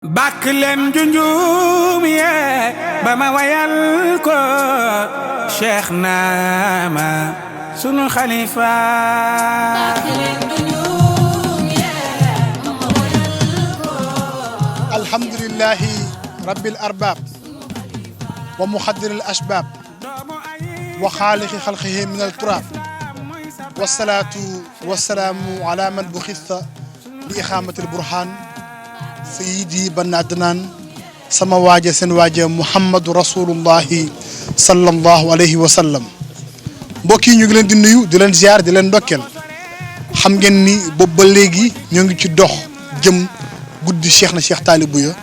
bàkk leen junjum yee ba ma wayal ko Cheikh Naama sunu xalifa. bàkk leen junjum yee ba ma wayal ko. alhamdulillahi rabbil arbab wa muxaddiril asbab wa xaaliqi xalqihi min al turab wasalaatu wasalaamu ala man buxista li ixaamatil burhaan sayidi banna adnaan sama waaja seen waaja muhammadu rasulullahi sallallahu alayhi wa sallam. mbokk yi ñu ngi leen di nuyu di leen ziar di leen ndokkeel. xam ngeen ni boobu ba léegi ñoo ngi ci dox jëm guddi Cheikh na Cheikh Talibou ya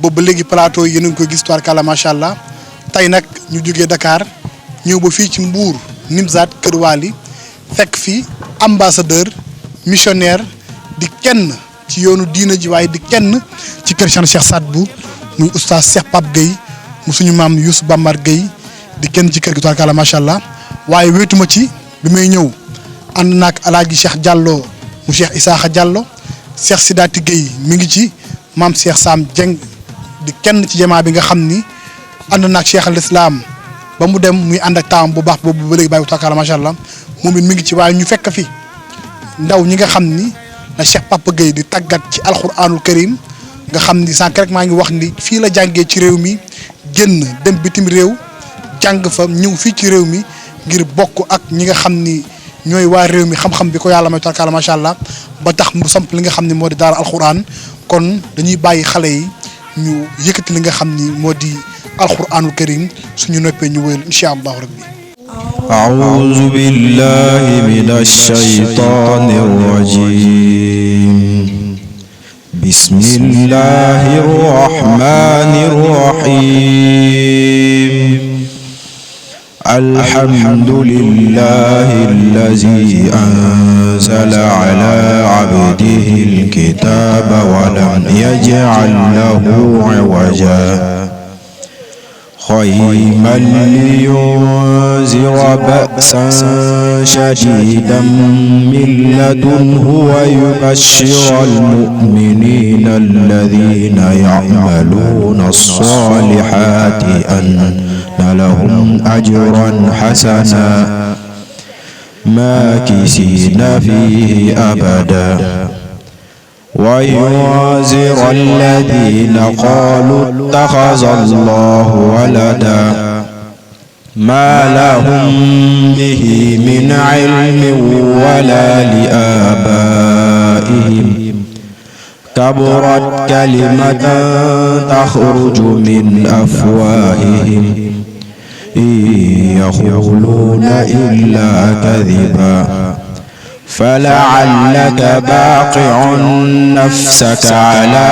boobu ba léegi plateau yi yéen a ngi koy gis tubaarkàlla macha allah. tey nag ñu jógee Dakar ñëw ba fii ci Mbour Nimzaat Kër Waali fekk fi ambassadeur missionnaire di kenn ci yoonu diina ji waaye di kenn ci kër Cheikh Sadbou muy oustaz Cheikh Pape Gueye mu suñu maam Youssou Bamar Gueye di kenn ci kër gi tubaarkàlla macha allah. waaye wéetuma ci bi may ñëw ànd naag alaaji Cheikh Diallo mu Cheikh Isaaxa Diallo Cheikh Sidati Gueye mi ngi ci maam Cheikh Sam Dieng di kenn ci jamaa bi nga xam ni ànd naag Cheikh al Islam ba mu dem muy ànd ak taam bu baax boobu ba léegi bàyyi tubaarkàlla macha allah moom it mi ngi ci waaye ñu fekk fi ndaw ñi nga xam ni la Cheikh Papa Gueye di tàggat ci alxuraanul karim nga xam ni sànq rek maa ngi wax ni fii la jàngee ci réew mi génn dem bitim réew jàng fa ñëw fii ci réew mi ngir bokk ak ñi nga xam ni ñooy waa réew mi xam-xam bi ko yàlla may tarkala macha allah ba tax mu samp li nga xam ni moo di daara alxuraan kon dañuy bàyyi xale yi ñu yëkkati li nga xam ni moo di alxuraanul karim suñu noppee ñu wéyal incha allahu rabbi. أعوذ بالله من الشيطان الرجيم بسم الله الرحمن الرحيم الحمد لله الذي أنزل على عبده الكتاب ولم يجعل له عوجا قيما لينذر بأسا شديدا من لدنه ويبشر المؤمنين الذين يعملون الصالحات أن لهم أجرا حسنا ماكثين فيه أبدا وينذر الذين قالوا اتخذ الله ولدا ما لهم به من علم ولا لآبائهم كبرت كلمة تخرج من أفواههم إن يقولون إلا كذبا فلعلك باقع نفسك على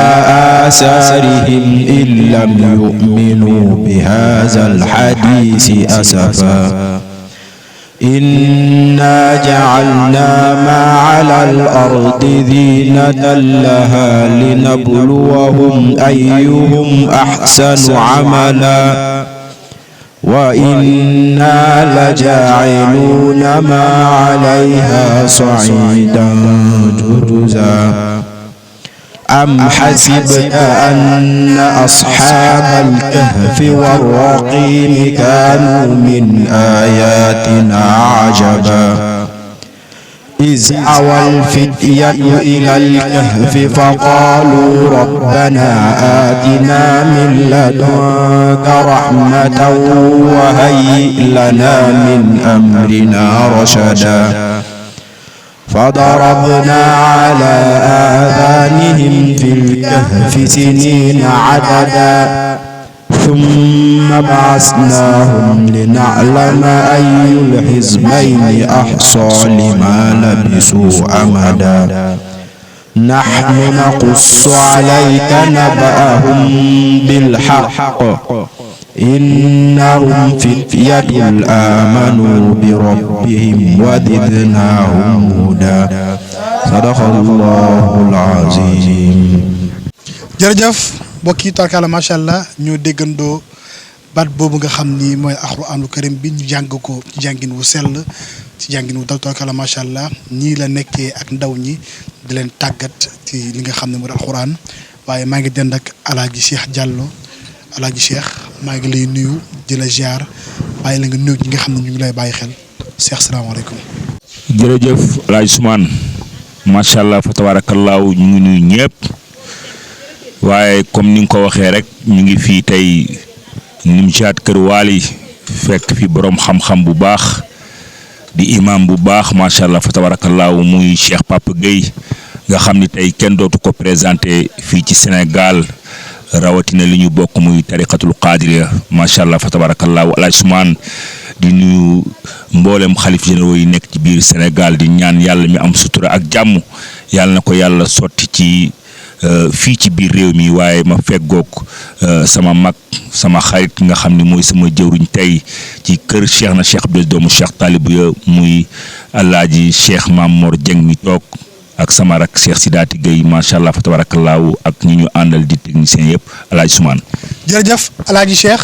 آثارهم إن لم يؤمنوا بهذا الحديث أسفا إنا جعلنا ما على الأرض زينة لها لنبلوهم أيهم أحسن عملا وإنا لجاعلون ما عليها صعيدا جرزا أم حسبت أن أصحاب الكهف والرقيم كانوا من آياتنا عجبا إذ أوى الفتية إلى الكهف فقالوا ربنا آتنا من لدنك رحمة وهيئ لنا من أمرنا رشدا فضربنا على آذانهم في الكهف سنين عددا ثم بعثناهم لنعلم أي الحزبين أحصى لما لبثوا أمدا نحن نقص عليك نبأهم بالحق إنهم فتية آمنوا بربهم وزدناهم هدى صدق الله العظيم. jërëjëf mbokk yi tarkala macha allah ñoo déggandoo baat boobu nga xam ni mooy alxuraanul karim bi ñu jàng ko ci jàngin wu sell ci jàngin wu dal tabarkalla macha allah ñii la nekkee ak ndaw ñi di leen tàggat ci li nga xam ne mooy alxuraan waaye maa ngi dend ak Alaaji Cheikh Diallo. Alaaji Cheikh maa ngi lay nuyu di la ziar bàyyi la nga nuyu ñi nga xam ne ñu ngi lay bàyyi xel Cheikh salaamaaleykum. jërëjëf Alaaji Ousmane macha allah fa tabaarakallaahu ñu ngi nuyu ñëpp waaye comme ni nga ko waxee rek ñu ngi fii tey Nimzaat Kër Waali fekk fi borom xam-xam bu baax di imam bu baax macha allah fa tabaarakallaahu muy Cheikh Papa Gueye nga xam ni tey kenn dootu ko présenté fii ci Sénégal rawatina li ñu bokk muy tariqatul qaadiriya macha allah fa tabaarakallaahu Alaaji Ousmane di nuyu mboolem xalif généraux yi nekk ci biir Sénégal di ñaan yàlla mi am sutura ak jàmm yàlla na ko yàlla sotti ci fii ci biir réew mi waaye ma feggoog sama mag sama xarit nga xam ne mooy sama jëwriñ tey ci kër Cheikh na Cheikh Abdou doomu Cheikh Talibou ya muy Alaaji Cheikh Mamor Dieng mi toog ak sama rak Cheikh Sidaati Gueye macha allah fa tabaarakallaahu ak ñi ñu àndal di technicien yëpp Alaaji Ousmane. jërëjëf Alaaji Cheikh.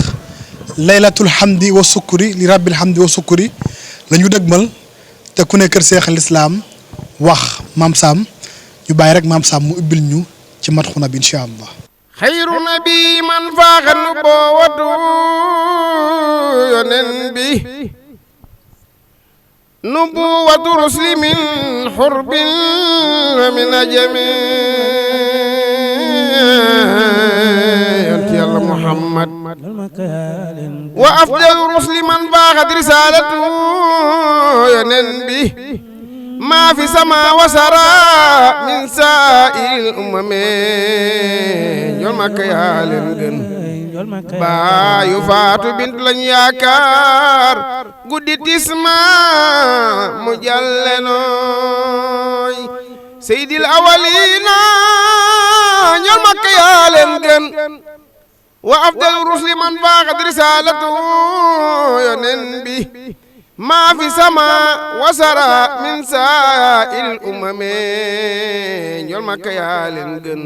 laylatul hamdi wa sukkuri li rabbil hamdi wa sukkuri la ñu dëgmal te ku ne kër Seex al Islaam wax maam Sam ñu bàyyi rek maam Sam mu ubbil ñu ci matxu nabi incha allah. xayru nabi man faaxa nubuwwatu yonen bi nubuwwatu ruslimin xurbin min ajami yonent yàlla Muhammad wa afdalu rusli man faaxat risalatu yonen bi maa fi sama wasara min saa'il umame ñool Makka yaa leen gën baayu Faatu Bintu lañu yaakaar guddi tisma mu jàlle nooy seydil awalina ñool Makka yaa leen gën wa afdal rusli man faaxat risalatu yonen bi maa fi sama wasara min saa'il umame ñool Makka yaa leen gën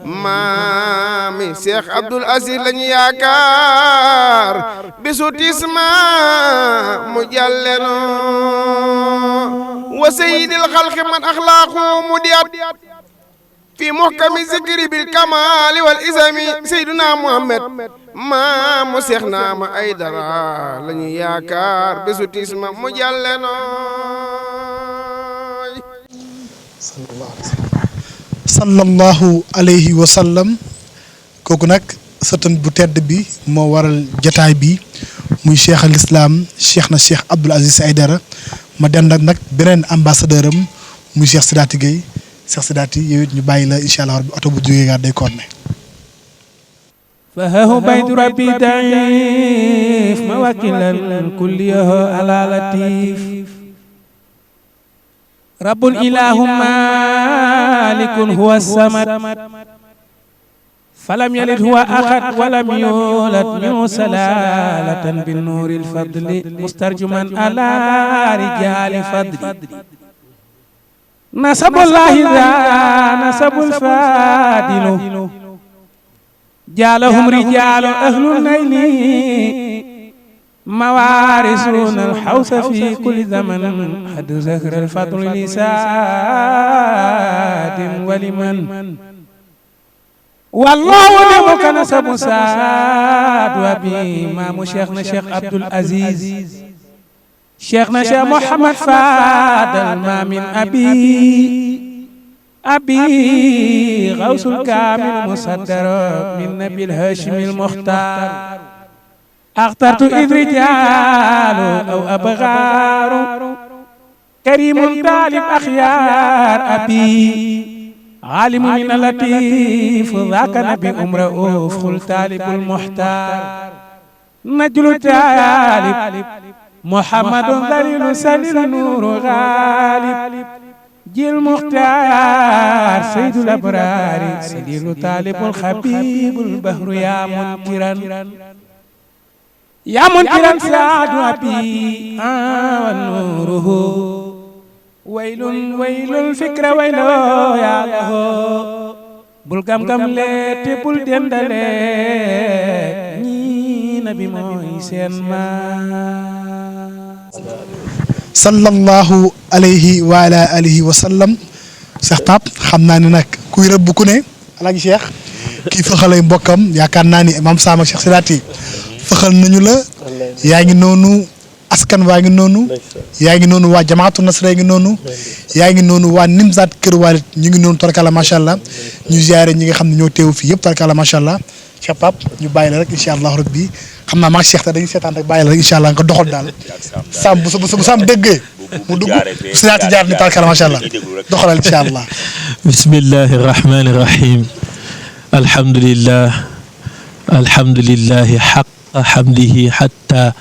maami Cheikh Abdoul Aziz lañu yaakaar bisu tisma mu jàlleno wa sayyidil xalqi man axlaaqu mudiyat fi muhkami zikri bil kamali wal isami sayyiduna Muhammad maamu Cheikh Naama Aydara lañu yaakaar bisu tisma mu jàlleno sallallahu alayhi wa sallam kooku nag sëtan bu tedd bi moo waral jataay bi muy Cheikh al Islam Cheikh na Cheikh Abdoul Aziz Aydara ma dend ak nag beneen ambassadeur am muy Cheikh Sidaati Gueye Cheikh Sidaati yow it ñu bàyyi la incha allah rabbi oto bu jógee gaar day koon ne فهو بيت ربي ضعيف موكلا كليه على لطيف رب الإله مالك هو الصمد فلم يلد هو أحد ولم يولد منه سلالة بالنور الفضل مسترجما على رجال فضل نسب الله ذا نسب الفادل جعلهم رجال أهل النيل موارثون الحوث في كل زمن حد ذكر الفضل لساد ولمن والله نبك نسب ساد وابي مام شيخنا شيخ عبد العزيز شيخنا شيخ محمد فادل ما من أبي غوث الكامل مصدر من نبي الهاشم المختار اخترت إذ رجال أو أبغار كريم طالب أخيار أبي عالم من اللطيف ذاك نبي رؤوف خل طالب المحتار نجل طالب محمد ذليل سليل نور غالب جيل مختار سيد الأبرار سليل طالب الخبيب البحر يا منكرا سعد أبي ونوره ويل الفكر ويل يا له بل gam le te bul dendale ñi nabi mooy seen ma sallallahu alayhi wa ala alihi wa sallam Cheikh Pape xam naa ne nag kuy rëbb ku ne Alaaji Cheikh kii fëxalay mbokkam yaakaar naa ni maam Sam ak Cheikh Sidaati fëxal nañu la yaa ngi noonu askan waa ngi noonu yaa ngi noonu waa jamaatu nasra ngi noonu yaa ngi noonu waa Nimzaat Kër Walid ñu ngi noonu tarkala macha allah ñu ziare ñi nga xam ne ñoo teew fii yëpp tarkala macha allah Cheikh Pape ñu bàyyi la rek incha allah rabbi xam naa maa Cheikh te dañuy seetaan rek bàyyi la rek incha allah nga doxal daal Sam bu Sam déggee mu dugg Sidaati jaar ni tarkala macha allah doxalal incha allah. bismillahi rahmani rahim alhamdulillahi haqqa hamdihi hatta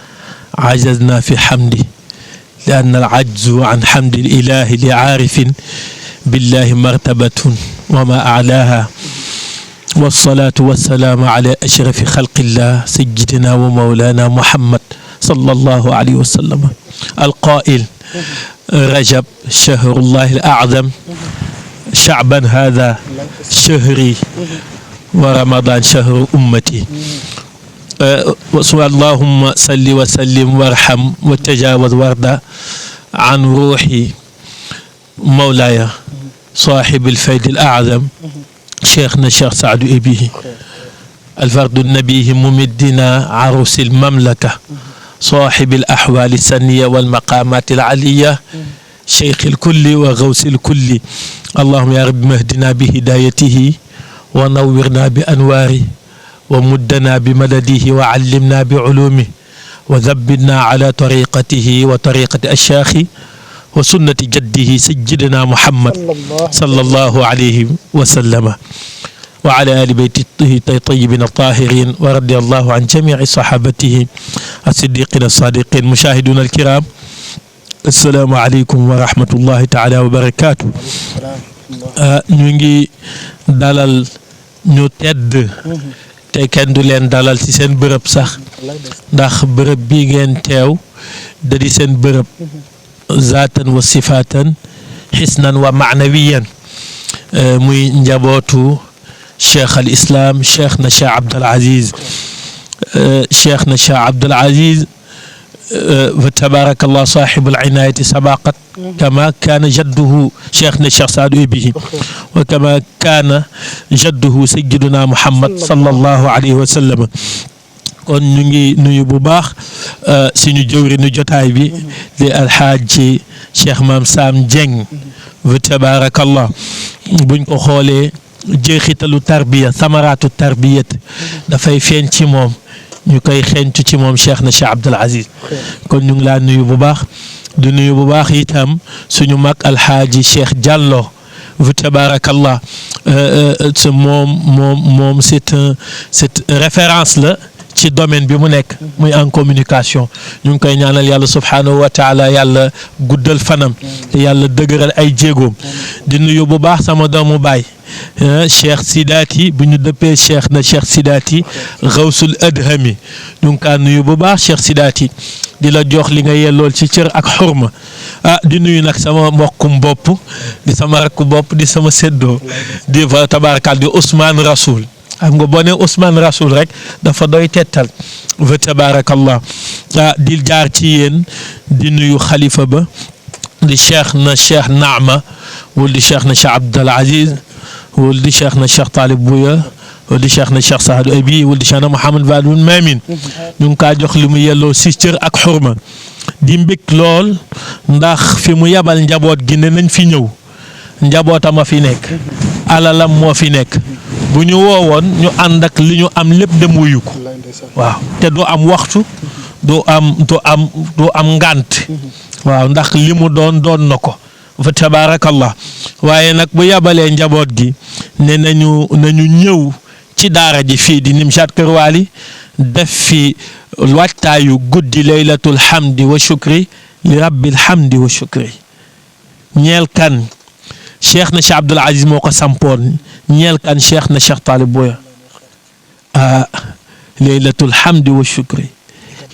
عجزنا في حمده لأن العجز عن حمد الإله لعارف بالله مرتبة وما أعلاها والصلاة والسلام على أشرف خلق الله سيدنا ومولانا محمد صلى الله عليه وسلم القائل رجب شهر الله الأعظم شعبا هذا شهري ورمضان شهر أمتي اللهم صل وسلم وارحم وتجاوز وارضى عن روحي مولاي صاحب الفيض الأعظم شيخنا الشيخ سعد أبيه الفرد النبي ممدنا عروس المملكة صاحب الأحوال السنية والمقامات العلية شيخ الكل وغوث الكل اللهم يا رب مهدنا بهدايته ونورنا بأنواره ومدنا بمدده وعلمنا بعلومه وذبنا على طريقته وطريقة الشيخ وسنة جده سيدنا محمد صلى الله عليه وسلم وعلى آل بيته الطيبين الطاهرين ورضي الله عن جميع صحابته الصديقين الصادقين. مشاهدونا الكرام السلام عليكم ورحمة الله تعالى وبركاته. ñu ngi dalal ñu tedd te kenn du leen dalal ci seen bërëb sax ndax bërëb bi ngeen teew da di seen bërëb zaatan wa sifaatan xisnan wa maanawiyan muy njabootu cheikh al islam cheikh na cheikh Abdul Aziz cheikh na cheikh Abdul Aziz fa tabarakallah saaxibul inaayati sabaqat kama kaana jadduhu cheikhna cheikh Saadu Abihi wa kama kaana jadduhu sayyiduna Muhammad sallallahu alayhi wa sallam. kon ñu ngi nuyu bu baax suñu jëwriñu jotaay bi di alxaaji cheikh maam Sam Dieng fa tabarakallah buñ ko xoolee jeexitalu tarbiya samaraatu tarbiyat dafay feeñ ci moom. ñu koy xeeñtu ci moom cheikh na cheikh Abdul Aziz kon ñu ngi laa nuyu bu baax du nuyu bu baax itam suñu mag alxaaji cheikh Diallo fa tabarakallah moom c'est référence la ci domaine bi mu nekk muy en communication ñu ngi koy ñaanal yàlla subhanahu wa taala yàlla guddal fanam te yàlla dëgëral ay jéegoom di nuyu bu baax sama doomu baay cheikh Sidaati bu ñu dëppee cheikh na cheikh Sidaati xawsul adhami ñu ngi kaa nuyu bu baax cheikh Sidaati di la jox li nga yellool ci cër ak xurma di nuyu nag sama mbokkum bopp di sama rakku bopp di sama séddoo di fa tabarakal di Ousmane Rasoul xam nga boo nee Ousmane Rasoul rek dafa doy tettal fa tabarakallah di jaar ci yéen di nuyu xalifa ba di cheikh na cheikh Naama wala di cheikh na cheikh Abdul Aziz wala di cheikh na cheikh Talib Bouya wala di cheikh na cheikh Saadu Abi wala di cheikh na Mouhamed Vadoun Mamin ñu ngi kaa jox li mu yelloo si cër ak xurma di mbég lool ndax fi mu yabal njaboot gi ne nañ fi ñëw njabootam a fi nekk alalam moo fi nekk bu ñu woowoon ñu ànd ak li ñu am lépp dem wuyu ko waaw te du am waxtu du am ngànt waaw ndax li mu doon na ko fa tabaarakallah waaye nag bu yabalee njaboot gi ne nañu ñëw ci daara ji fii di Nimzaat Kër Waali def fi waajtaayu guddi laylatul hamdi wa shukri li rabbil hamdi wa shukri ñeel kan cheikh na cheikh Abdul Aziz moo ko sampoon ñeel kan cheikh na cheikh Talib Bouya laylatul hamdi wa shukri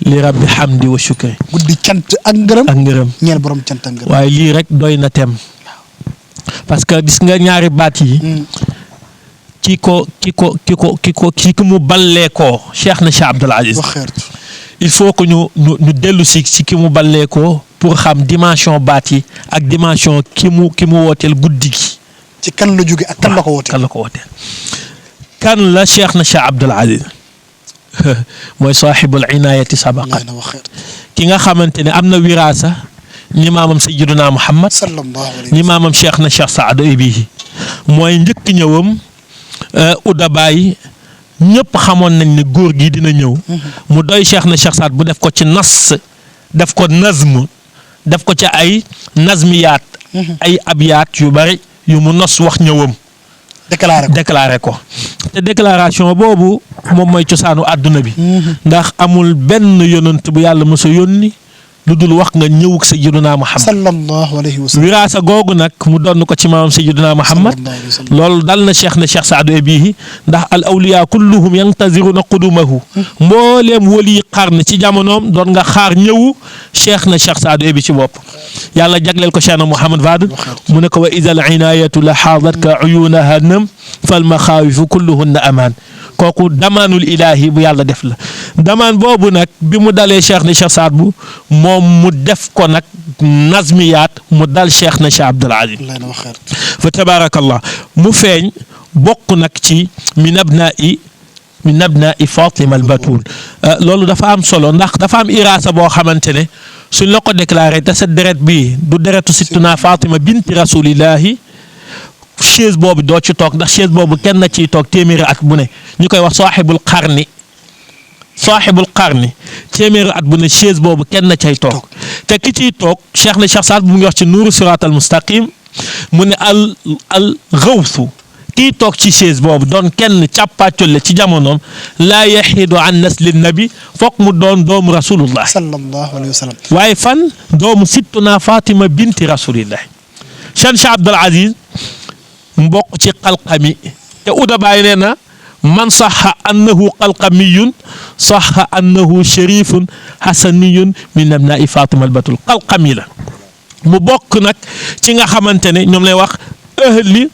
li rabbi hamdi wa shukri guddi cant ak ngërëm ñeel borom cant ak ngërëm waaye lii rek doy na tem parce que gis nga ñaari baat yi ki mu ballee koo cheikh na cheikh Abdul Aziz il faut que ñu dellu si ki mu ballee koo pour xam dimension baat yi ak dimension ki mu wooteel guddi gi ci kan la jóge ak kan la ko wootee. kan la ko wootee kan la cheikh na Cheikh Abdoul Aziz mooy saaxibul inaayati sabaqat ki nga xamante ne am na wiraasa ni maamam sayyiduna Muhammad ni maamam cheikh na Cheikh Saadu Ibihi mooy njëkk ñëwam Uda Baye ñëpp xamoon nañ ne góor gi dina ñëw mu doy cheikh na Cheikh Saad bu def ko ci nas def ko nazm def ko ci ay nazmiyaat ay abyaat yu bari yu mu nos wax ñëwam déclaré ko te déclaration boobu moom mooy cosaanu àdduna bi ndax amul benn yonent bu yàlla mos a yónni lu dul wax nga ñëwug sayyiduna Muhammad sallallahu alayhi wa sallam wiraasa googu nag mu doon ko ci maamam sayyiduna Muhammad loolu dal na cheikh na Cheikh Saadu Ibihi ndax al awliya kulluhum yantaziruna qudumahu mbooleem wali xarn ci jamonoom doon nga xaar ñëwu cheikh na Cheikh Saadu Ibihi ci bopp yàlla jagleel ko cheikh na Muhammad Fadil mu ne ko wa idal inayatu la xaadatka uyunaha nam fal maxaawifu kulluhunna amaan kooku damaanul ilaahi bu yàlla def la damaan boobu nag bi mu dalee cheikh na Cheikh Saad bu moom mu def ko nag nazmiyaat mu dal cheikh na Cheikh Abdoul Aziz fa tabaarakallah mu feeñ bokk nag ci min abnaa'i Fatima al Batul loolu dafa am solo ndax dafa am iraasa boo xamante ne suñ la ko déclaré te sa deret bi du deretu sittuna Fatima binti rasulillahi chaise boobu doo ci toog ndax chaise boobu kenn na ciy toog téeméeri at bu ne ñu koy wax saaxibul qarni téeméeri at bu ne chaise boobu kenn na cay toog te ki ciy toog cheikh na Cheikh Saad bu mu ngi wax ci nuuru siraat al mustaqim mu ne al gawsu kii toog ci chaise boobu doon kenn càppaacolle ci jamonoom laa yaxiidu an nasli nabi foog mu doon doomu rasulullah sallallahu alayhi wa sallam waaye fan doomu sittuna Fatima binti rasulillah Cheikh Abdoul Aziz mbokk ci qalqami te Uda Baye nee na man saxa annahu qalqamiyun saxa annahu sharifun hasaniyun min abnaa'i Fatima al-Batul qalqami la mu bokk nag ci nga xamante ne ñoom lay wax ahli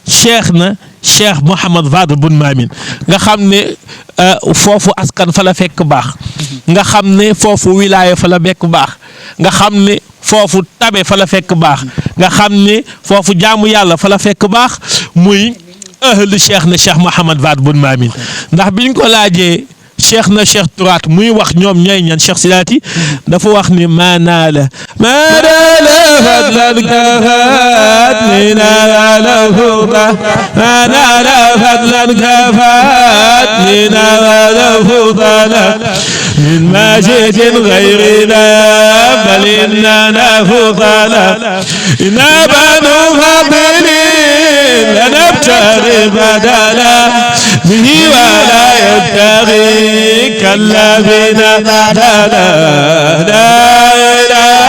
cheikh na cheikh Mouhamad Fadel bun Maamin nga xam ne foofu askan fa la fekk baax nga xam ne foofu wilaaya fa la fekk baax nga xam ne foofu tabe fa la fekk baax nga xam ne foofu jaamu yàlla fa la fekk baax muy ahlu cheikh na cheikh Mouhamad Fadel bun Maamin ndax biñ ko laajee cheikh na cheikh Turaat muy wax ñoom ñooy ñan cheikh Sidaati dafa wax ni maanaala fadlan kafaat ninaala fuda maanaala fadlan kafaat ninaala fudala من ماجد غيرنا بل إننا فضلا إنا بنو فاضلين لنبتغي بدلا به ولا يبتغي كلا بنا بدلا لا إله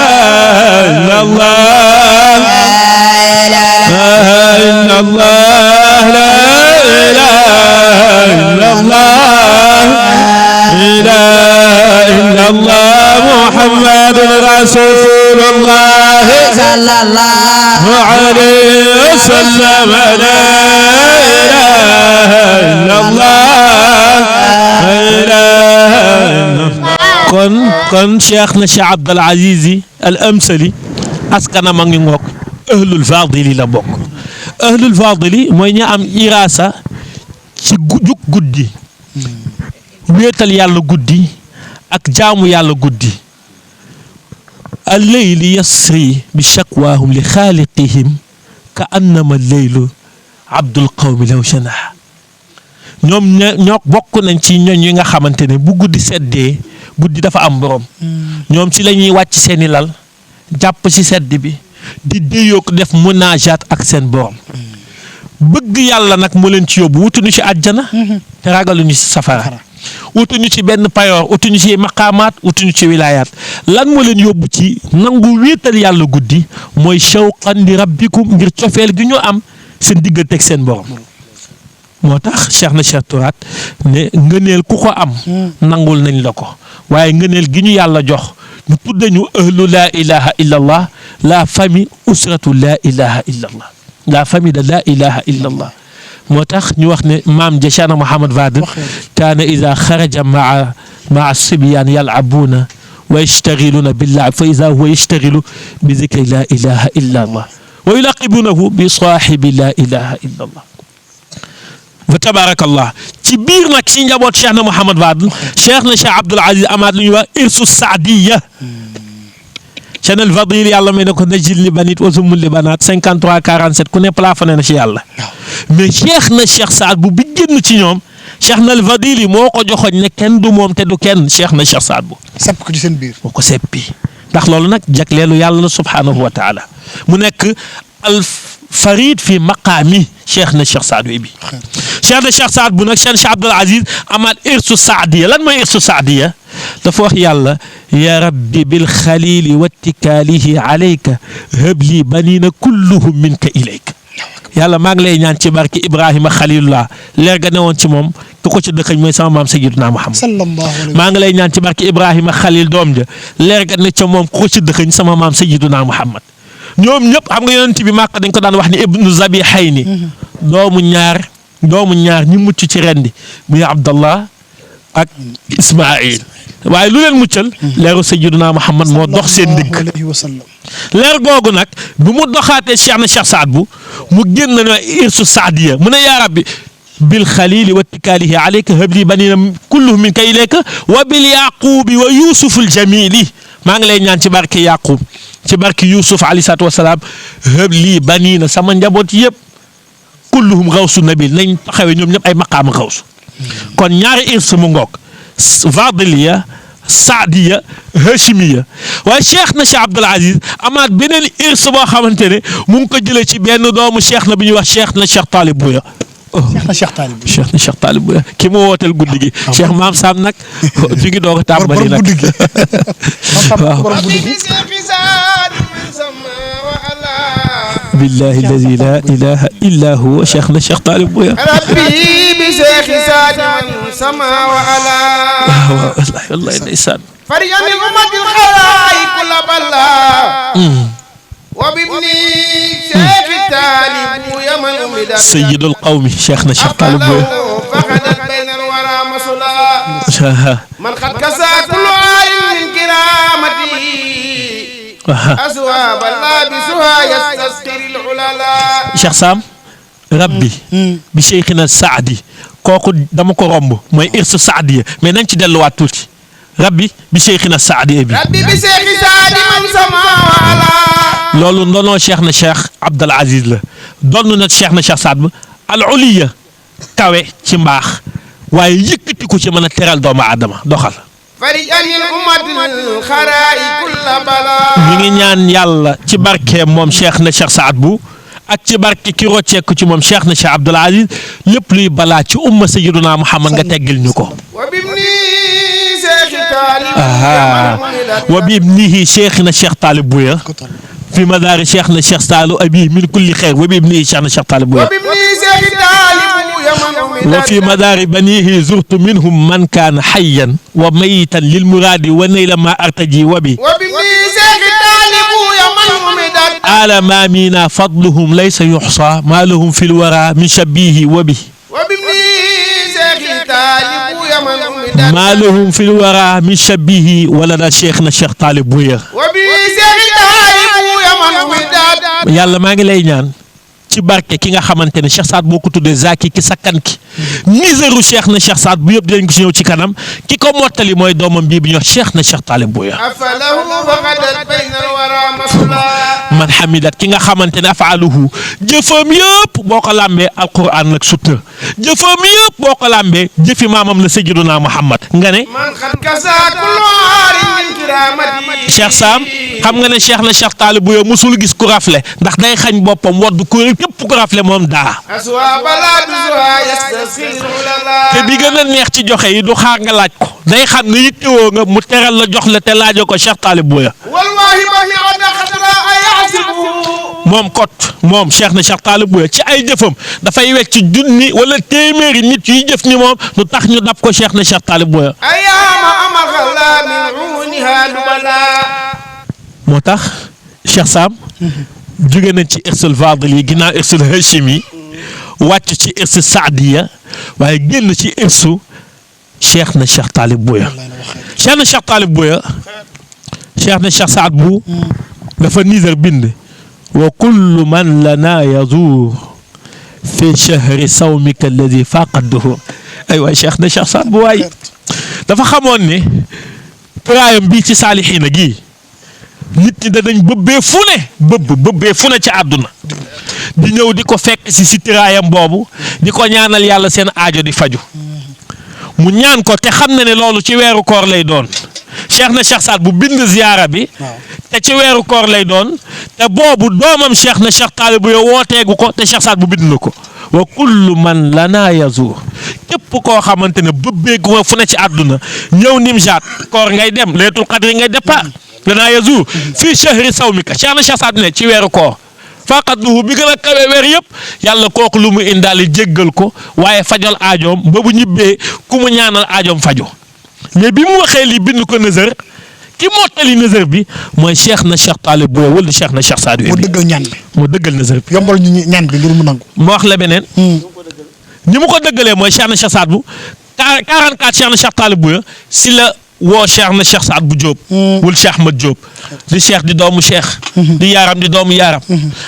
إلا الله لا إلا الله لا إله إلا الله لا إلا الله محمد رسول الله صلى الله عليه وسلم لا إله إلا الله لا kon cheikh na Cheikh Abdoul Aziz Al Amsali askana ma ngi ngoog ahlul fadili la bokk ahlul fadili mooy ña am iraasa ci jug guddi wéetal yàlla guddi ak jaamu yàlla guddi alleyli yasri bi shakwaahum li xaaliqihim ka annama alleylu abdul qawmi law shanaha ñoom ñoo bokk nañ ci ñoñ yi nga xamante ne bu guddi seddee guddi dafa am borom ñoom ci la ñuy wàcc seeni lal jàpp ci sedd bi di déyoog def munaajaat ak seen borom bëgg yàlla nag moo leen ci yóbbu wutuñu ci àjjana te ragaluñu ci safara utuñu ci benn payoor utuñu ci maqaamaat utuñu ci wilaayaat lan moo leen yóbbu ci nangu wéetal yàlla guddi mooy shawqan li rabbikum ngir cofeel gi ñu am seen digganteeg seen borom moo tax cheikh na cheikh Turaat ne ngëneel ku ko am nangul nañ la ko waaye ngëneel gi ñu yàlla jox ñu tudde ñu ahlu laa ilaha illa allah la famille usratu laa ilaha illa allah la famille de laa ilaha illa allah moo tax ñu wax ne maam ja Cheikh Mouhamad Fadel kaana ida xaraja maa sibyaan yalabuuna wa yashtagiluuna billahi fa ida huwa yashtagilu bi zikri laa ilaha illa allah wa yulaqibunahu bi saahibi la ilaha illa allah fa tabarakallah ci biir nag ci njaboot Cheikh na Mouhamad Fadel Cheikh na Cheikh Abdoul Aziz amaat lu ñuy wax irsu saadiya Cheikh al Fadil yàlla may na ko najil li banit wa sumul li banaat 53 47 ku ne plafonné na ci yàlla mais Cheikh na Cheikh Saad bu bi génn ci ñoom Cheikh na al Fadil yi moo ko joxoñ ne kenn du moom te du kenn Cheikh na Cheikh Saad bu sepp ko ci seen biir moo ko seppi ndax loolu nag jagleelu yàlla la subhanahu wa taala mu nekk al farid fi maqaami Cheikh na Cheikh Saad bi Cheikh na Cheikh Saad bu nag Cheikh Abdoul Aziz amaat irsu saadiya lan mooy irsu saadiya dafa wax yàlla ya rabbi bil xalili wattikaalihi alayka habli banina kulluhum minka ilayka yàlla maa ngi lay ñaan ci barke Ibrahima xalilullah leer ga newoon ci moom ku ko ci dëkkañ mooy sama maam Sayyiduna Muhammad maa ngi lay ñaan ci barke Ibrahima xalil doom ja leer ga ne ca moom ku ko ci dëkkañ sama maam Sayyiduna Muhammad ñoom ñëpp xam nga yonent bi Màkka dañ ko daan wax ni ibnu zabihayni doomu ñaar ñu mucc ci rendi muy Abdallah ak Ismaïl waaye lu leen muccal leeru Sayyiduna Muhammad moo dox seen digg leer googu nag bu mu doxaatee Cheikh na Cheikh Saad bu mu génn na irsu saadiya mu ne yaa rabbi bil xalili wa tikaalihi alayka habli banina kulluhum minka ilayka wa bil yaqubi wa yusuful jamili maa ngi lay ñaan ci barke Yaqub ci barke Yusuf alayhi salaatu wasalaam habli banina sama njaboot yëpp kulluhum xawsu nabil nañ taxawee ñoom ñëpp ay maqaama xawsu kon ñaari irsu mu ngoog Fadiliya Saadiya Hachimiya waaye Cheikh na Cheikh Abdoul Aziz amaat beneen irsu boo xamante ne mu ngi ko jëlee ci benn doomu Cheikh na bi ñuy wax Cheikh na Cheikh Talib Bouya. Cheikh na Cheikh Talib Bouya Cheikh na Cheikh Talib Bouya ki mu wooteel guddi gi. Cheikh Maam Sam nag fi ngi doog a tàmbali nag. waaw. billahi alladi la ilaha illa huwa Cheikh na Cheikh Talib Bouya. rabbi bi Cheikh Saad sama wa ala. waaw wallahi ndeysaan. فريا من أمة الخلائق كل بلا وبابني شيخ طالب يمن أمدا سيد القوم شيخنا شيخ طالب فقدت بين الورى مسلا من قد كسى كل عالم من كرامتي أسواب لابسها يستسقر العللا شيخ سام ربي بشيخنا السعدي kooku dama ko romb mooy irsu saadiya mais nañ ci delluwaat tuuti rabbi bi Cheikhina Saadi bi. rabbi bi Cheikh Saadi man sama wala. loolu ndonoo Cheikh na Cheikh Abdoul Aziz la donn na Cheikh na Cheikh Saad bu al uliya kawe ci mbaax waaye yëkkati ko ci mën a teral doomu aadama doxal. farijanil ummatil xaraa'i kulla bala. ñu ngi ñaan yàlla ci barkeem moom Cheikh na Cheikh Saad bu ak ci barke ki rocceeku ci moom Cheikh na Cheikh Abdoul Aziz lépp luy balaa ci umma Sayyiduna Muhammad nga teggil ñu ko. وبابنه شيخنا الشيخ طالب بويا في مدار شيخنا الشيخ سالو أبيه من كل خير وبابنه شيخنا الشيخ طالب بويا وفي مدار بنيه زرت منهم من كان حيا وميتا للمراد ونيل ما أرتجي وبي على ما مينا فضلهم ليس يحصى ما لهم في الورى من شبيه وبي ما لهم في الورى من شبيه ولنا شيخنا الشيخ طالب بويا yàlla maa ngi lay ñaan ci barke ki nga xamante ne Cheikh Saad boo ko tuddee Zaki ki sakkan ki misère Cheikh na Cheikh Saad bu yëpp dinañ ko si ñëw ci kanam ki ko mottali mooy doomam bii bi ñuy wax Cheikh na Cheikh Talib Bouya man hamidat ki nga xamante ne afaaluhu jëfam yëpp boo ko làmbee alquran nag sutta jëfam yëpp boo ko làmbee jëfi maamam la Sayyiduna Muhammad nga ne Cheikh Sam xam nga ne Cheikh na Cheikh Talib Bouya musul gis ku rafle ndax day xañ boppam wodd ku képp ku rafle moom daa te bi gën a neex ci joxe yi du xaar nga laaj ko day xam ne yittewoo nga mu teral la jox la te laajoo ko Cheikh Talib Bouya moom kot moom Cheikh na Cheikh Talib Bouya ci ay jëfam dafay wecc junni wala téeméeri nit yuy jëf ni moom lu tax ñu dab ko Cheikh na Cheikh Talib Bouya moo tax Cheikh Sam jóge nañ ci irsul Fadil yi ginnaaw irsul Hachimi wàcc ci irsu Saadiya waaye génn ci irsu Cheikh na Cheikh Talib Bouya Cheikh na Cheikh Talib Bouya Cheikh na Cheikh Saad bu dafa Niger bind wa kullu man lana yazuur fi shahri sawmika alladi faqad duhur ay waay Cheikh na Cheikh Saad bu waay dafa xamoon ne turaayam bii ci saalixiina gii nit ñi danañ bëbbee fu ne ci àdduna di ñëw di ko fekk si turaayam boobu di ko ñaanal yàlla seen aajo di faju mu ñaan ko te xam na ne loolu ci weeru koor lay doon Cheikh na Cheikh Saad bu bind ziyaara bi te ci weeru koor lay doon te boobu doomam Cheikh na Cheikh Taalibu yow wooteegu ko te Cheikh Saad bu bind na ko wa kullu man lana yazuur képp koo xamante ne bëbbeegu fu ne ci àdduna ñëw Nimjaat koor ngay dem Laylatul Qadri ngay départ lana yazuur fii shahri sawmika Cheikh na Cheikh Saad ne ci weeru koor faqadduhu bi gën a kawe weer yëpp yàlla kooku lu mu indaale jéggal ko waaye fajal aajoom ba bu ñibbee ku mu ñaanal aajoom fajo mais bi mu waxee lii bind ko nëzër ki mottali nëzër bi mooy Cheikh na Cheikh Talib Bouya wala Cheikh na Cheikh Saad moo dëggal ñaan bi moo dëggal nëzër bi yombal ñu ñaan bi ngir mu nangu. moo wax la beneen ni mu ko dëggalee mooy Cheikh na Cheikh Saad bu 44 Cheikh na Cheikh Talib Bouya si la woo Cheikh na Cheikh Saad bu Diop wul Cheikh Ahmad Diop di Cheikh di doomu Cheikh di yaaram di doomu yaaram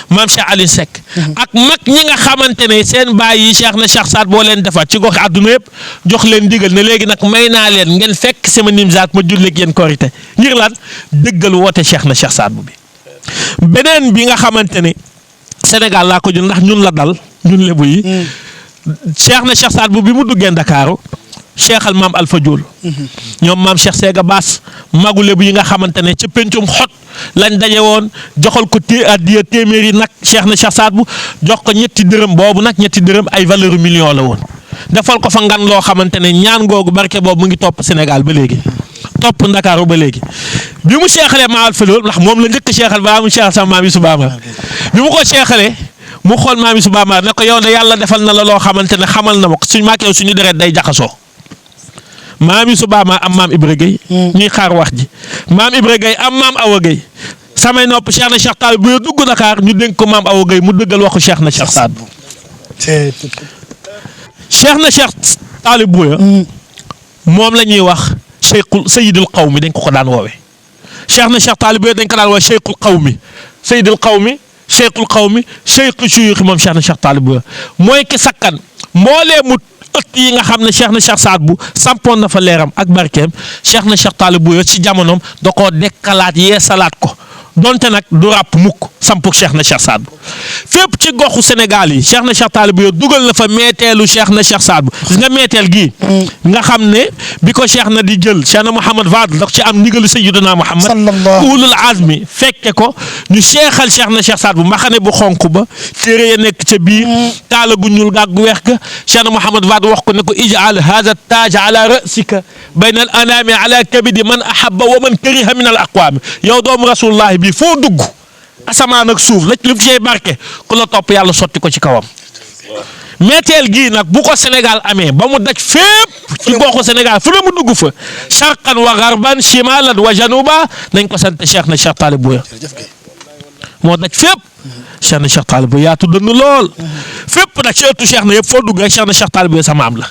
maam Cheikh Ali Seck ak mag ñi nga xamante ne seen baay yi Cheikh na Cheikh Saad boo leen defaat ci gox àdduna yëpp jox leen digal ne léegi nag may naa leen ngeen fekk sama Nimzaat ma julleeg yéen korite ngir lan dëggal woote Cheikh na Cheikh Saad bu bi beneen bi nga xamante ne Sénégal laa ko jël ndax ñun la dal ñun lebu yi Cheikh na Cheikh Saad bu bi mu duggee Ndakaaru Cheikh al maam Alpha Diol ñoom maam Cheikh Sega Baas magu lebu yi nga xamante ne ca pencum xot lañ daje woon joxal ko addiya téeméeri nag Cheikh na Cheikh Saad bu jox ko ñetti dërëm boobu nag ñetti dërëm ay valeur million la woon defal ko fa ngan loo xamante ne ñaan googu barke boobu mu ngi topp Sénégal ba léegi topp Ndakaaru ba léegi bi mu seexalee maam Alpha Diol ndax moom la njëkk seexal balaa mu seexal sama maam Youssou Bamar bi mu ko seexalee mu xool maam Youssou Bamar ne ko yow de yàlla defal na la loo xamante ne xamal na ma ko suñu maak yow suñu deret day jaxasoo maam Youssou Bamar am maam Ibra Gueye ñuy xaar wax ji maam Ibra Gueye am maam Awa Gueye samay nopp Cheikh na Cheikh Talib Bouya dugg Dakar ñu dénk ko maam Awa Gueye mu dëggal waxu Cheikh na Cheikh Saad bu Cheikh na Cheikh Talib Bouya moom la ñuy wax Cheikhul Seydil Qawmi dañ ko daan woowee Cheikh na Cheikh Talib Bouya dañ ko daan woowee Cheikhul Qawmi Seydil Qawmi Cheikhul Qawmi Cheikhu Shuyuukh moom Cheikh na Cheikh Talib Bouya mooy ki sakkan mboolee mu ëtt yi nga xam ne Cheikh na Cheikh Saad bu sampoon na fa leeram ak barkeem Cheikh na Cheikh Talib Bouya ci jamonoom da koo dekkalaat yee salaat ko donte nag du ràpp mukk sampuk Cheikh na Cheikh Saad bu fépp ci goxu Sénégal yi Cheikh na Cheikh Talib Bouya dugal na fa meeteelu Cheikh na Cheikh Saad bu gis nga meeteel gii nga xam ne bi ko Cheikh na di jël Cheikh na Mouhamad Fadl ndax ci am ndigalu Sayyiduna Muhammad ulul azmi fekke ko ñu seexal Cheikh na Cheikh Saad bu mbaxane bu xonk ba téere ya nekk ca biir taala gu ñuul gaag gu weex ga Cheikh na Mouhamad Fadl wax ko ne ko ij'al hadha taaj ala rasika bayna al anami ala kabidi man ahabba wa man kariha min al aqwami yow doomu rasulullahi bi foo dugg asamaan ak suuf la lu fi barke ku la topp yàlla sotti ko ci kawam metteel gii nag bu ko Sénégal amee ba mu daj fépp ci goxu Sénégal fu ne mu dugg fa sharqan wa garban shimalan wa januba nañ ko sant Cheikh na Cheikh Talib Bouya moo daj fépp Cheikh na Cheikh Talib Bouya yaa tudd na lool fépp nag ci ëttu Cheikh na yëpp foo dugg rek Cheikh na Cheikh Talib Bouya sama am la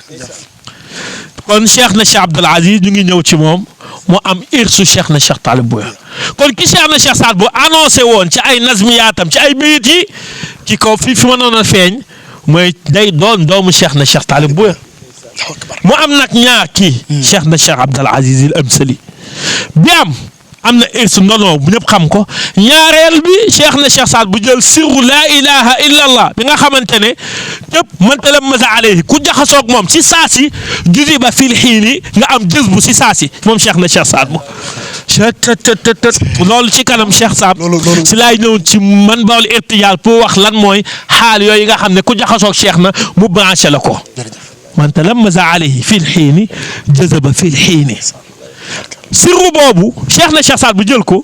kon Cheikh na Cheikh Abdoul Aziz ñu ngi ñëw ci moom mu am irsu Cheikh na Cheikh Talib Bouya kon ki Cheikh na Cheikh Saad bu annoncé woon ci ay nazmiyaatam ci ay bayit yi ci kaw fi ma noon a feeñ mooy day doon doomu Cheikh na Cheikh Talib Bouya mu am nag ñaar kii Cheikh na Cheikh Abdoul Aziz Al Amsali bi am na irsu ndono bu ñëpp xam ko ñaareel bi Cheikh na Cheikh Saad bu jël sirru laa ilaha illa allah bi nga xamante ne képp mënta la masa alayhi ku jaxasoog moom si saasi juzi ba fil xiini nga am jës bu si saasi moom Cheikh na Cheikh Saad bu loolu ci kanam Cheikh Saad si laay ñëw ci man bawul irtijaal pour wax lan mooy xaal yooyu nga xam ne ku jaxasoog Cheikh na mu branché la ko mënta la masa alayhi fil xiini jëz ba fil xiini sirru boobu Cheikh na Cheikh Saad bu jël ko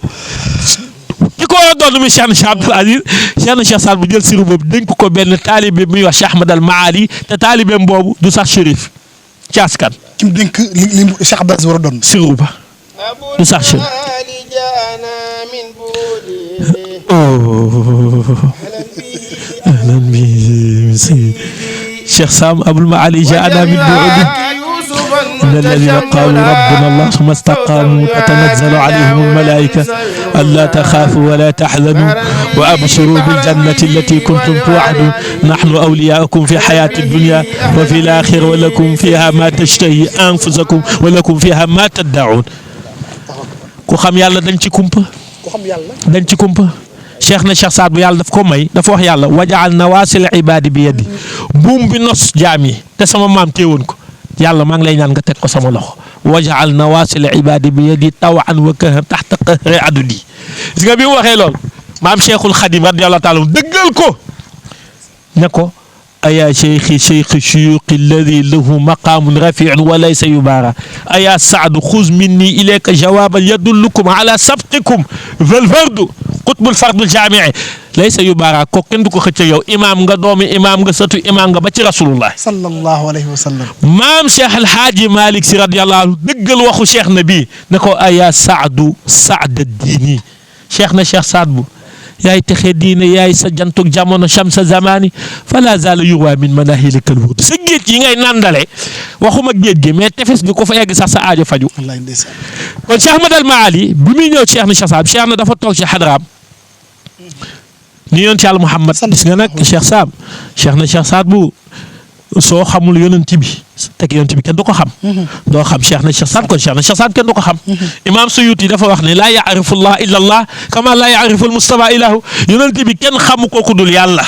ki ko war a doon muy Cheikh na Cheikh Abdoul Aziz Cheikh na Cheikh Saad bu jël sirru boobu dénk ko benn taalibe muy wax Cheikh Ahmad al Maali te taalibeem boobu du sax shérif ci askan. ki mu dénk li Cheikh Abdoul Aziz war a doon. sirru ba du sax shérif. Cheikh Sam Abul Maali jaana min bu'di إن الذين قالوا ربنا الله ثم استقاموا تتنزل عليهم الملائكة ألا تخافوا ولا تحزنوا وأبشروا بالجنة التي كنتم توعدون نحن أولياؤكم في الحياة الدنيا وفي الآخرة ولكم فيها ما تشتهي أنفسكم ولكم فيها ما تدعون ku xam yàlla dañ ci kumpa dañ ci kumpa cheikh na cheikh Saad bu yàlla daf ko may dafa wax yàlla wajaal nawaasil ibaadi bi yadi buum bi nos jaam yi te sama maam téewoon ko yàlla maa ngi lay ñaan nga teg ko sama loxo wajaal nawaasil ibaadi bi yadi tawan wa kahran taxta qahri adudi gis nga bi mu waxee lool maam cheikhul xadim radiyallahu taala dëggal ko ne ko ayaa cheikhi cheikhi shuyuqi alladi lahu maqaamun rafiun wa laysa yubaara ayaa saadu xuz minni ilayka jawaaban yadullukum ala sabqikum vel fardu qutbul fardul jaamii laysa yubaara ko kenn du ko xëcc yow imaam nga doomi imaam nga sëtu imaam nga ba ci rasulullah sallallahu alayhi wa sallam. maam cheikh alhaaji malik si radiyallahu anhu dëggal waxu cheikh na bii ne ko ayaa saadu saada diini cheikh na cheikh saad bu yaay texe diine yaay sa jantug jamono shamsa zamani fala zala yuwa min manahilikal wurd sa géej yi ngay nandale waxuma géej gi mais tefes gi ko fa egg sax sa aajo faju wallaay ndeysaan. kon Cheikh Ahmad al Maali bi muy ñëw Cheikh na Cheikh Saad Cheikh na dafa toog ci xadraam ni yonent Yàlla Muhammad gis nga nag Cheikh Saad Cheikh na Cheikh Saad bu soo xamul yonent bi teg yonent bi kenn du ko xam doo xam Cheikh na Cheikh Saad kon Cheikh na Cheikh Saad kenn du ko xam Imam Suyuti dafa wax ne laa yaarifu llah illa allah kama laa yaarifu al Mustafa ilahu yonent bi kenn xamu ko ku dul yàlla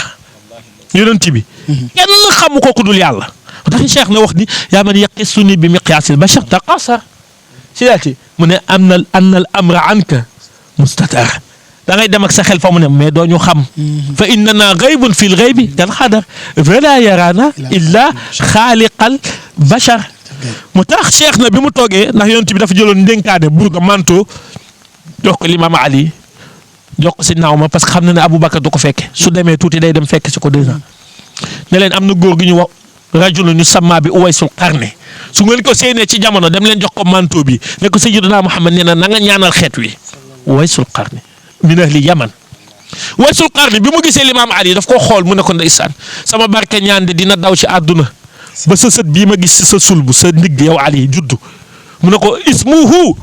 yonent bi kenn xamu ko ku dul yàlla tax Cheikh na wax ni yaa man yaqisuni bi miqyaasil bashar taqasar si daati mu ne am na al amra anka mustatar da ngay dem ak sa xel fa mu ne mais doo ñu xam fa innana gaybun fil gaybi kal xadar fala yarana illa xaaliqal bashar mu tax cheikh na bi mu toogee ndax yonent bi dafa jëloon ndénkaane burga manto jox ko limaam Ali jox ko si naaw ma parce que xam na ne Aboubacar du ko fekke su demee tuuti day dem fekk si ko 2 ans ne leen am na góor gi ñu wax rajulun yusamma bi Uwaysul Qarni su ngeen ko séenee ci jamono dem leen jox ko manto bi ne ko Sayyidina Muhammad nee na nga ñaanal xeet wi Uwaysul Qarni min ahli Yaman Uwaysul Qarni bi mu gisee limaam Ali daf ko xool mu ne ko ndeysaan sama barke ñaan de dina daw ci àdduna ba sa sët bii ma gis sa sulbu sa ndigg yow Ali juddu mu ne ko ismuhu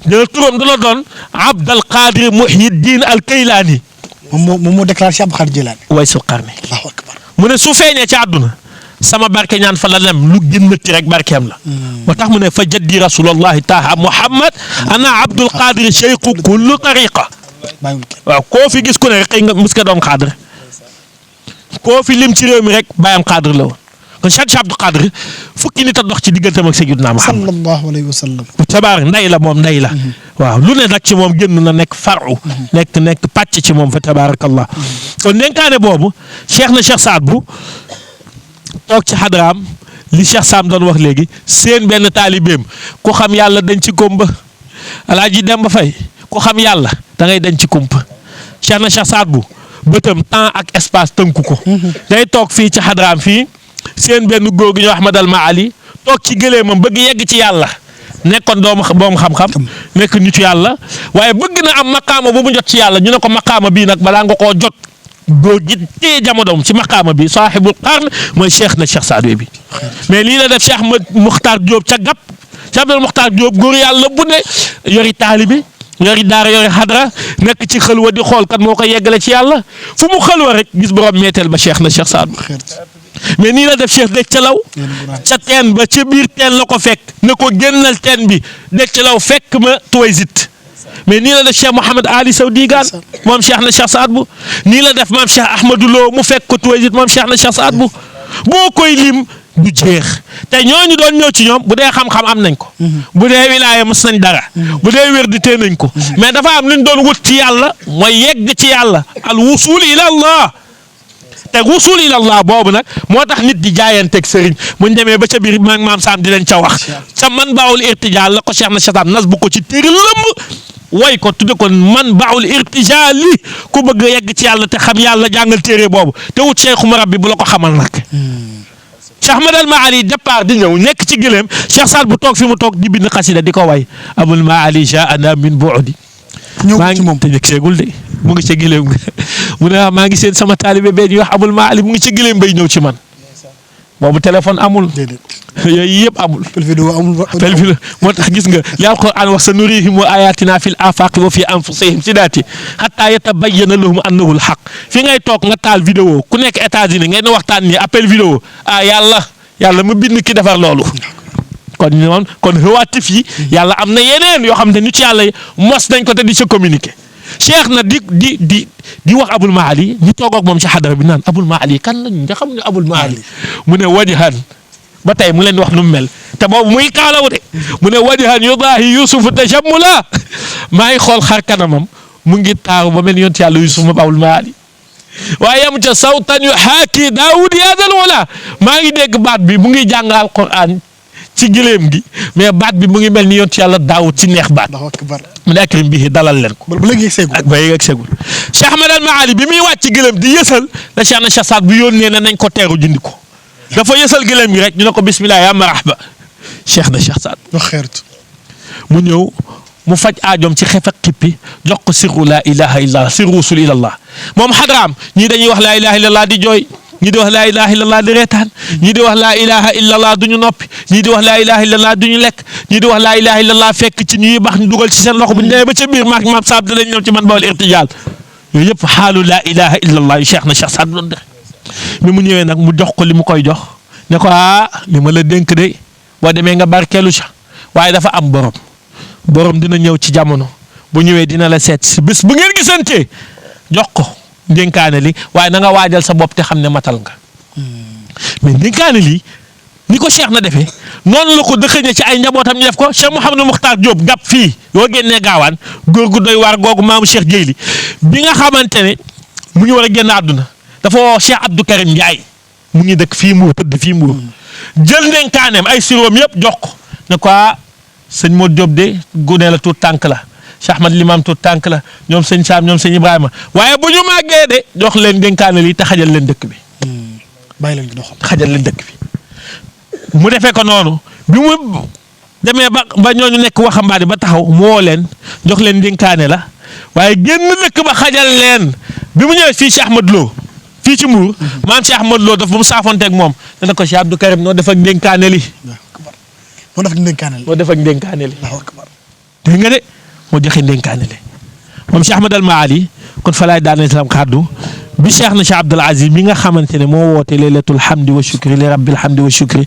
dina turam dana doon Abdal Qadir Muhyiddin al Kaylaani moom moo déclaré si Abdul Qadir Jilaani. Uwaysul Qarni Allahu akbar. mu ne su feeñee ci àdduna sama barke ñaan fa la lem lu génnati rek barkeem la moo tax mu ne fa jaddi rasulullahi taaha Muhammad ana Abdul Qadir cheikhu kullu tariqa waaw koo fi gis ku ne rek xëy nga mus ka doon xaadir koo fi lim ci réew mi rek bàyyam xaadir la woon kon Cheikh Abdou Qadir fukki nit a dox ci digganteem ak Sayyidina Muhammad sallallahu alayhi wa sallam. bu tabaar ndey la moom ndey la waaw lu ne nag ci moom génn na nekk faru nekk pàcc ci moom fa tabaarakallah kon dénkaane boobu Cheikh na Cheikh Saad bu toog ci xadraam li Cheikh Sam doon wax léegi seen benn taalibeem ku xam yàlla dañ ci komba Alaaji Demba Fay ku xam yàlla da ngay dañ ci kumpa Cheikh na Cheikh Saad bu bëtam temps ak espace tënku ko day toog fii ci xadraam fii seen benn góor gi ñu Ahmad al Maali toog ci gëléemam bëgg yegg ci yàlla nekkoon boom xam-xam nekk nitu yàlla waaye bëgg na am maqaama bu mu jot ci yàlla ñu ne ko maqaama bii nag balaa nga koo jot góor gi téye jamonoom ci maqaama bi saaxibul qarn mooy Cheikh na Cheikh Saad bi mais lii la def Cheikh Ahmad Muxtaar Diop ca gàpp Cheikh Ahmad Muxtaar Diop góor yàlla bu ne yori taalibi yori daara yori xadra nekk ci xëlwa di xool kat moo ko yeggale ci yàlla fu mu xëlwa rek gis borom meeteel ba Cheikh na Cheikh Saad mais nii la def Cheikh dëkk ca law ca teen ba ca biir teen la ko fekk ne ko génnal teen bi dëkk ca law fekk ma Tuwaysit mais nii la def Cheikh Mouhamed Ali Sow Digaan moom Cheikh na Cheikh Saad bu nii la def maam Cheikh Ahmadou Lo mu fekk ko Tuwaysit moom Cheikh na Cheikh Saad bu boo koy lim du jeex te ñooñu doon ñëw ci ñoom bu dee xam-xam am nañ ko bu dee wilaaya mës nañ dara bu dee wér di tee nañ ko mais dafa am lu ñu doon wut ci yàlla mooy yegg ci yàlla al wusul ila Allah te wusul ila Allah boobu nag moo tax nit di jaayanteeg sëriñ buñ demee ba ca biir maam Sam di leen ca wax ca man baawul irtijaal la ko Cheikh na Cheikh Saad nas bu ko ci téere lëmb way ko tudde ko man baawul irtijaal li ku bëgg a yegg ci yàlla te xam yàlla jàngal téere boobu te wut Cheikh Murabbi bu la ko xamal nag Cheikh Ahmad al Maali départ di ñëw nekk ci gëléem Cheikh Saad bu toog fi mu toog di bind xasida di ko way Abul Maali jaana min bu'di ñëw ci moom te yëg seegul de mu ngi ca gëléem mu ne maa ngi seen sama taalibe bee ñuy wax Abul Maali mu ngi ca gëléem bay ñëw ci man boobu téléphone amul. déedéet. yooyu yëpp amul. appel vidéo amul. appel vidéo moo tax gis nga li Alquran wax sanurihim wa ayatina fil afaqi wa fi anfusihim sidaati hatta yatabayyana lahum annahu al-haq fi ngay toog nga taal vidéo ku nekk États-Unis ngeen waxtaan ni appel vidéo yàlla ma bind ki defar loolu. kon hawaatif yi yàlla am na yeneen yoo xam ne nit yàlla mos nañ ko te di sa communiquer. cheikh na di wax Abul Maali ñu toog ak moom ci xadara bi naan Abul Maali kan lañ nga xam ne Abul Maali mu ne wajhan ba tey mu leen wax nu mu mel te boobu muy kaalaw de mu ne wajhan yudaahi Yuusufu tajammula maa ngi xool xar kanamam mu ngi taaru ba mel ni yonent yàlla Yuusuf ma Abul Maali waaye yam ca sawtan yu xaaki Daawud yaadal wala maa ngi dégg baat bi mu ngi jàng Alquran ci gileem gi mais baat bi mu ngi mel ni yonent yàlla Daawud ci neex baat. mu ne akrim bihi dalal leen ko. ba léegi seegul ak ba léegi seegul. Cheikh Ahmad al Maali bi muy wàcc gileem di yësal la Cheikh na Cheikh Saad bu yónnee ne nañ ko teeru jindi ko dafa yësal gileem gi rek ñu ne ko bismillah ya marhaba Cheikh na Cheikh Saad. mu ñëw mu faj aajoom ci xef ak xippi jox ko sirru laa ilaha illallah sirru wusul ilallah moom xadraam ñii dañuy wax laa ilaha illallah di jooy. ñii di wax laa ilaha illallah di reetaan ñii di wax laa ilaha illallah duñu noppi ñii di wax laa ilaha illallah duñu lekk ñii di wax laa ilaha illallah fekk ci ñuy bax ñu dugal ci seen loxo bu ñu demee ba ca biir maak maam Saab danañ ñëw ci man bawal irtijaal yooyu yëpp xaalu laa ilaha illallah yu Cheikh na Cheikh Saad doon def mi mu ñëwee nag mu jox ko li mu koy jox ne ko li ma la dénk de boo demee nga barkeelu ca waaye dafa am borom dina ñëw ci jamono bu ñëwee dina la seet si bés bu ngeen gisantee jox ko ndénkaane li waaye na nga waajal sa bopp te xam ne matal nga mais ndénkaane li ni ko Cheikh na defee noonu la ko dëxëñe ci ay njabootam ñu def ko Cheikh Mouhamadou Mokhtar Diop gàpp fii yoo génnee gaawaan góor gu doy waar googu maamu Cheikh Jéyli bi nga xamante ne mu ngi war a génn àdduna dafa woo Cheikh Abdou Karim Ndiaye mu ngi dëkk fii Mbuur tëdd fii Mbuur jël ndénkaaneem ay siroom yëpp jox ko ne ko sëñ Modou Diop de gune la tuut tànk la Cheikh Ahmad Limam tuut tànk la ñoom sëñ Saam ñoom sëñ Ibrahima waaye bu ñu màggee de jox leen dénkaane lii te xajal leen dëkk bi. bàyyi leen doxal xajal leen dëkk bi mu defee ko noonu bi mu demee ba ñooñu nekk waxambaane ba taxaw mu woo leen jox leen dénkaane la waaye génn dëkk ba xajal leen bi mu ñëwee fii Cheikh Ahmad Lo fii ci Mbuur maam Cheikh Ahmad Lo daf ba mu saafonteeg moom dana ko Cheikh Abdou Karim noo def ak dénkaane li moo def ak ndénkaane li moo def ak ndénkaane li dégg nga de moo joxe ndénkaane li moom Cheikh Ahmad al Maali kon fa laay daaneel islam kàddu bi Cheikh na Cheikh Abdoul Aziz mi nga xamante ne moo woote laylatul hamdi wa shukri li rabbil hamdi wa shukri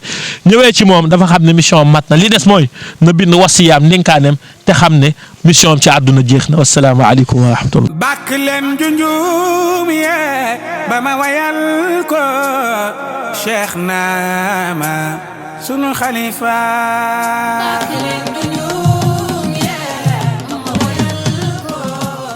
ñëwee ci moom dafa xam ne mission mat na li des mooy na bind wasiyaam ndénkaaneem te xam ne mission am ci àdduna jeex na wassalaamu aleykum wa rahmatullah. bàkk leen junjum yee ba ma wayal ko Cheikh Naama sunu xalifa